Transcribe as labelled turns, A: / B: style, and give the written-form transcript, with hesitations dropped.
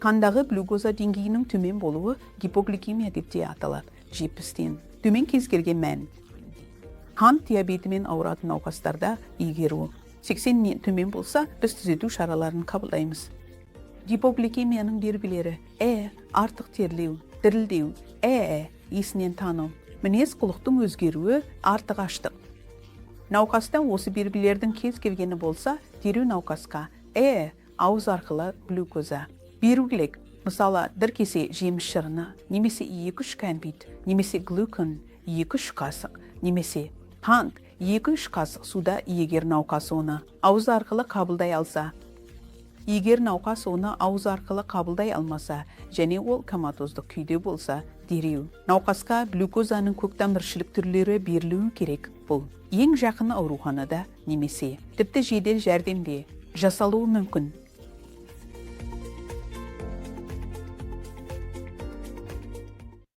A: Қандағы глюкоза деңгейінің төмен болуы гипогликемия деп те аталады, 70-тен төмен кез келген мән. Қант диабетімен ауыратын науқастарда егер ол 80-нен төмен болса, біз түзету шараларын қабылдаймыз. Гипогликемияның белгілері: артық терлеу, дірілдеу, есінен тану, мінез құлықтың өзгеруі, артық аштық. Науқаста осы белгілердің кез келгені болса, дереу науқасқа ауыз арқылы глюкоза беру керек. Мысалы, бір кесе жеміс шырыны немесе 2-3 кәмпит, немесе глюкон 2-3 қасық, немесе қант 2-3 қасық суда, егер науқас оны ауыз арқылы қабылдай алса. Егер науқас оны ауыз арқылы қабылдай алмаса және ол коматоздық күйде болса, дереу науқасқа глюкозаның көктамыршілік түрлері берілуі керек. Бұл ең жақын ауруханада немесе тіпті жедел жәрдемде жасалуы мүмкін.